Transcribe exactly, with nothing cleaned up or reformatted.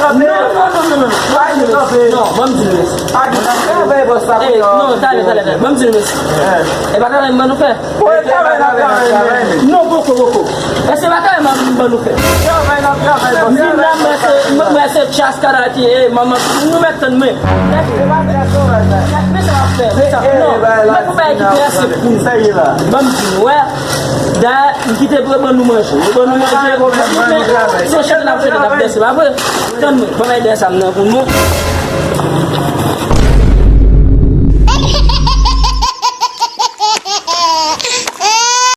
kanpe. Non, non, non, non, non. Pa di kanpe. Non, ban m di nou, mesye. Pa di kanpe. Travay bòs la. Eh, non, talè, talè, talè. Ban m di nou, mesye. E pa travay m ban nou fè. Bon, e travay n ap travay, men. Non, poko, poko. E se pa travay m ban nou fè. Travay n ap travay, bòs. Vin la, mwen se, mwen se Chas Karate, eh, manman, nou mèt tann mwen. E pa fè travay la. Men sa m ap fè, men sa, non. Men pou bagay ki trè senp pou nou. Sa ye la. Ban m di nou, wè. Da, m kite pou yo ban nou manje. Yo ban nou manje. Se chante n ap chante, n ap danse, pa vre? Tann mwen, ban m bay dèyè sa m nan pou nou.